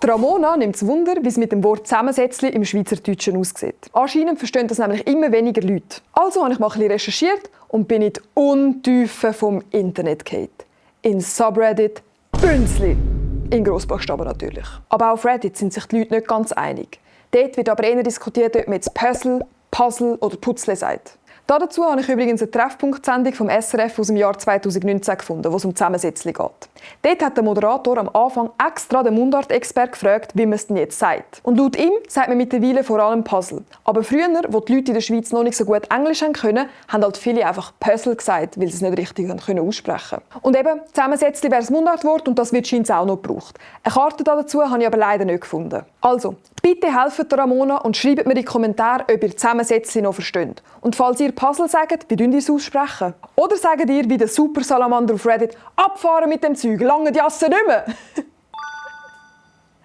Ramona nimmt es Wunder, wie es mit dem Wort Zusammensetzli im Schweizerdeutschen aussieht. Anscheinend verstehen das nämlich immer weniger Leute. Also habe ich mal ein bisschen recherchiert und bin in die Untiefen vom Internet gefallen. In Subreddit Bünzli. In Grossbuchstaben natürlich. Aber auch auf Reddit sind sich die Leute nicht ganz einig. Dort wird aber eher diskutiert, ob man jetzt Puzzle oder Putzle sagt. Dazu habe ich übrigens eine Treffpunkt-Sendung vom SRF aus dem Jahr 2019 gefunden, wo es um Zusammensetzli geht. Dort hat der Moderator am Anfang extra den Mundart-Expert gefragt, wie man es denn jetzt sagt. Und laut ihm sagt man mittlerweile vor allem Puzzle. Aber früher, wo die Leute in der Schweiz noch nicht so gut Englisch können, haben halt viele einfach Puzzle gesagt, weil sie es nicht richtig aussprechen können. Und eben, Zusammensetzli wäre das Mundartwort und das wird scheinbar auch noch gebraucht. Eine Karte dazu habe ich aber leider nicht gefunden. Also, bitte helft Ramona und schreibt mir in die Kommentare, ob ihr Zusammensetzli noch versteht. Und falls ihr Puzzle sagt, wie ihr es aussprechen? Oder sagt ihr wie der Super Salamander auf Reddit, abfahren mit dem Zeug, lange die Asse nicht mehr?